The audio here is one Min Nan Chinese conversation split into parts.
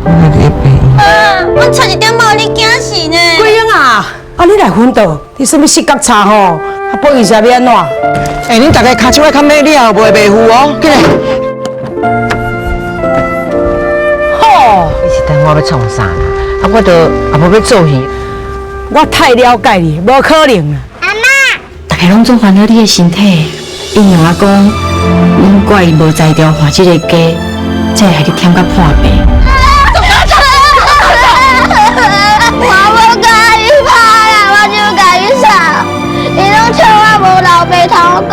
啊，阮差一點無你驚死呢。桂英啊，啊你來昏倒，你啥物視覺差吼？啊，保健室欲按怎？欸，恁大家跤手愛較美，你後袂袂赴哦，起來。吼，你是等我欲創啥啦？啊，我都也無欲做戲。我太了解你，無可能啦。阿嬤，大家攏總煩惱你的身體，伊娘仔講，阮怪伊無才調換這个家，才會害你忝甲破病。我無共伊拍啦，我就共伊吵，伊攏笑我無老爸通顧。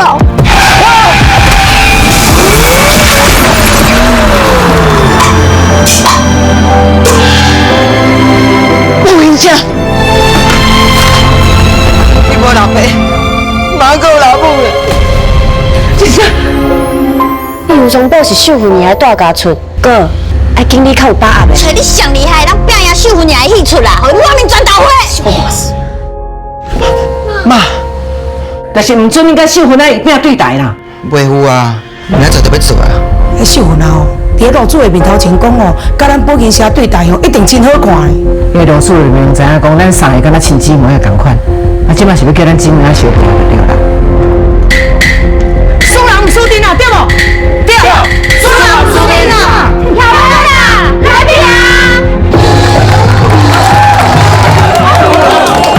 有閒者，你無老爸，嘛閣有老母咧。真正。楊松寶是秀芬爺的大家出，哥，愛敬你較有把握的。揣你上厲害，人拼贏秀芬爺的戲出啦，予伊滿面磚頭花。媽，但是毋准你佮秀芬仔伊餅對待啦。袂赴啊，明仔載就欲做啊。彼秀芬啊吼，佇咧老主的面頭前講吼，佮咱保健社對待吼，一定真好看的。彼個老師明明知影講，咱三个敢若親姊妹仔仝款，啊，這擺是欲叫咱姊妹仔相拼就對啦。輸人毋輸陣啊，對無？對。輸人毋輸陣啊！跳啦，來拼啊！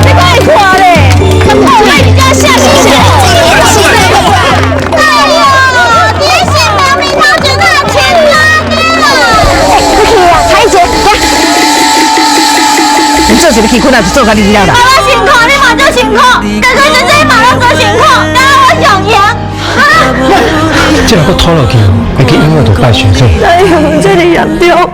你快看咧，我你這下死誰？哎呦，你是明明頭前那千拉的啦！欸，你去啊，蔡姐，來。你做一个戲困啊，就做甲你了啦。我辛苦，你嘛足辛苦，哥哥姐姐嘛攏足辛苦，敢若我上贏。這若閣拖落去，會記永遠就敗學長。哎呦，這麼嚴重。